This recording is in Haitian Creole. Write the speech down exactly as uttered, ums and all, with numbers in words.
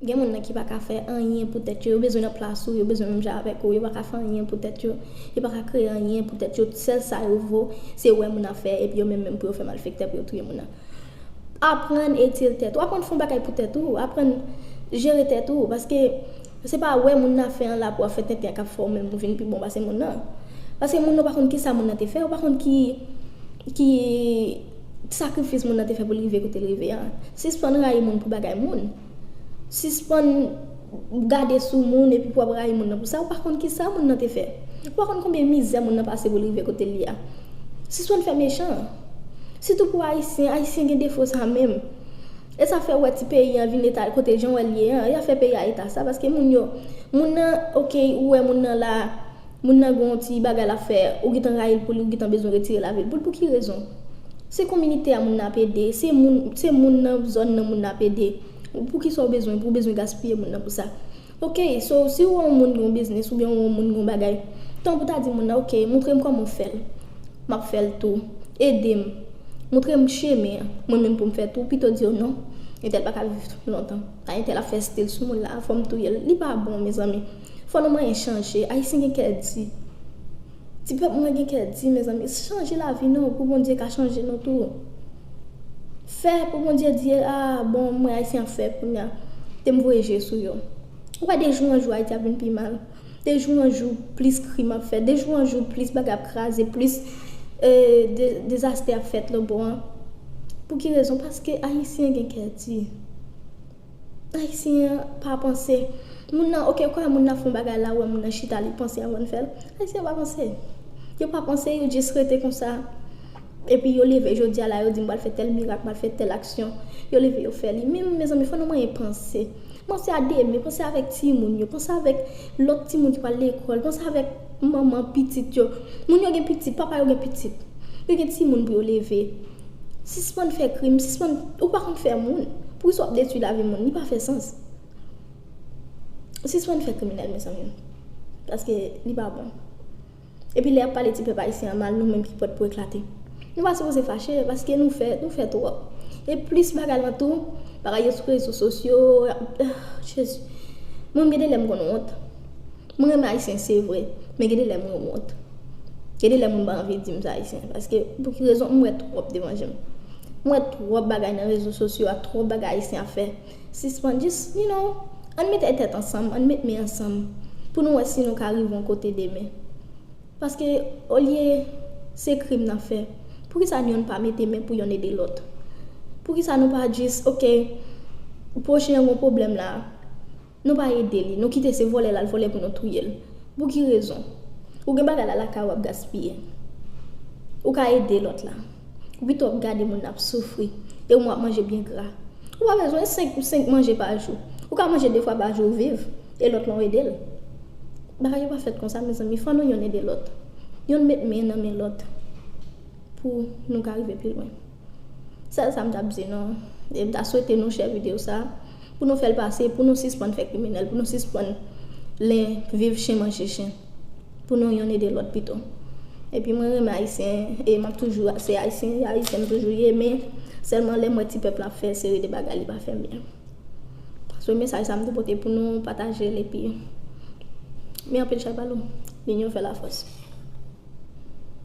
Gen moun nan ki pa ka fè anyen pou tèt yo, yo bezwen nan plas ou, yo bezwen menm jan avèk ou, yo pa ka fè anyen pou tèt yo, yo pa ka kreye anyen pou tèt yo, sèl sa yo vo, se wè moun ap fè, epi yo menm menm pou yo fè malfektè, pou yo touye moun nan. Aprann etire tèt ou, aprann fè yon bagay pou tèt ou, aprann jere tèt ou, paske se pa wè moun nan ap fè an la pou w ap fè tenten k ap fè w menm ou vin pi bon pase moun nan. Paske moun nan pa konn kisa moun nan te fè, ou pa konn ki, ki sakrifis moun nan te fè pou l rive kote l rive an. Sispann rayi moun pou bagay moun. Sispann gade sou moun epi pou w ap rayi moun nan pou sa, ou pa konn kisa moun nan te fè. Ou pa konn konbyen mizè moun nan pase pou l rive kote l ye a. Sispann fè mechan. Sitou pou Ayisyen, Ayisyen gen defo sa menm. E sa fè w wè ti peyi an vin eta kote jan w wè l ye an. E sa fè peyi a eta sa, paske moun yo, moun nan, oke, ou wè moun nan la, moun nan gen yon ti bagay l ap fè, ou gentan rayi l pou li, ou gentan bezwen retire lavi l pou li. Pou ki rezon? Se kominote a moun nan ap ede, se moun, se moun nan zòn nan moun nan ap ede. Poukisa w bezwen, pou w bezwen gaspiye moun nan pou sa? Oke, so, si w wè yon moun gen yon biznis oubyen w wè yon moun gen yon bagay, tan pou ta di moun nan, oke, montre m kòman w fè l. M ap fè l tou. Ede m. Montre m chemen an. Mwen menm pou m fè tou, pito di yo non. Entèl pa ka viv lontan. A entèl ap fè stil sou moun la, fò m touye l. Li pa bon, mezanmi. Fò nou manyen chanje. Ayisyen gen kè di. Ti pèp mwen gen kè di, mezanmi. Chanje lavi nou pou Bondye ka chanje nou tou. Fè pou Bondye di, a, bon, mwen Ayisyen ap fè kounye a. Te m voye je sou yo. Ou wè de jou an jou Ayiti ap vin pi mal. De jou an jou plis krim ap fèt. De jou an jou plis bagay ap kraze, plis e, de, dezastè ap fèt lanbò an. Pou ki rezon? Paske Ayisyen gen kè di. Ayisyen an pa panse. Moun nan, oke, ou kwè moun nan fè yon bagay la, ou wè moun nan chita, li panse anvan l fè l. Ayisyen an pa panse. Yo pa panse, yo jis rete konsa. Epi yo leve jodi a la, yo di m pral fè tèl mirak, m pral fè tèl aksyon. Yo leve, yo fè li. Men, mezanmi, fò nou manyen panse. Panse a demen, panse avèk timoun yo, panse avèk lòt timoun ki pral lekòl, panse avèk manman, pitit yo. Moun yo gen pitit, papa yo gen pitit. Yo gen timoun pou yo leve. Sispann fè krim, sispann, ou pa konn fè moun. Poukisa w ap detwi lavi moun? Li pa fè sans. Sispann fè kriminèl, mezanmi. Paske li pa bon. Epi lè y ap pale ti pèp ayisyen an mal, nou menm ki pòt pou eklate. Nou pa sipoze fache, paske nou fè, nou fè twòp. E plis bagay lan tou, bagay yo sou rezo sosyo, ah, Jezi. Mwen, gen de lè m konn wont. Mwen renmen ayisyen, se vre, men gen de lè mwen wont. Gen de lè mwen pa anvi di m se ayisyen, paske pou ki rezon m wè twòp devan je m. M wè twòp bagay nan rezo sosyo a, twòp bagay ayisyen ap fè. Sispann, jis, you know, ann mete tèt ansanm, ann met men ansanm, pou nou wè si nou ka rive yon kote demen. Paske, olye se krim n ap fè, poukisa yonn pa mete men pou yonn ede lòt? Poukisa nou pa jis, oke, pwochen an gen yon pwoblèm la, nou pa ede li, nou kite se vòlè l al vòlè pou nou touye l? Pou ki rezon? Ou gen bagay la lakay ou ap gaspiye. Ou ka ede lòt la. Ou pito ap gade moun nan ap soufri, e ou menm w ap manje byen gra. Ou pa bezwen senk, senk manje pa jou. Ou ka manje de fwa pa jou, ou viv, e lòt lan w ede l. Bagay yo pa fèt konsa, mezanmi. Fò nou yonn ede lòt. Yonn met men nan men lòt pou nou ka rive pi lwen. Sèl sa m t ap di nou. E m ta swete nou share videyo sa pou nou fè l pase, pou nou sispann fè kriminèl, pou nou sispann len viv chen manje chen. Pou nou yonn ede lòt pito. Epi mwen renmen ayisyen, e m ap toujou, se ayisyen, ayisyen m toujou ye, men sèlman lè m wè ti pèp la ap fè seri de bagay li pa fè m byen. So, mesaj sa m te pote pou nou, pataje l, epi men anpil chay pa lou. Linyon fè lafòs.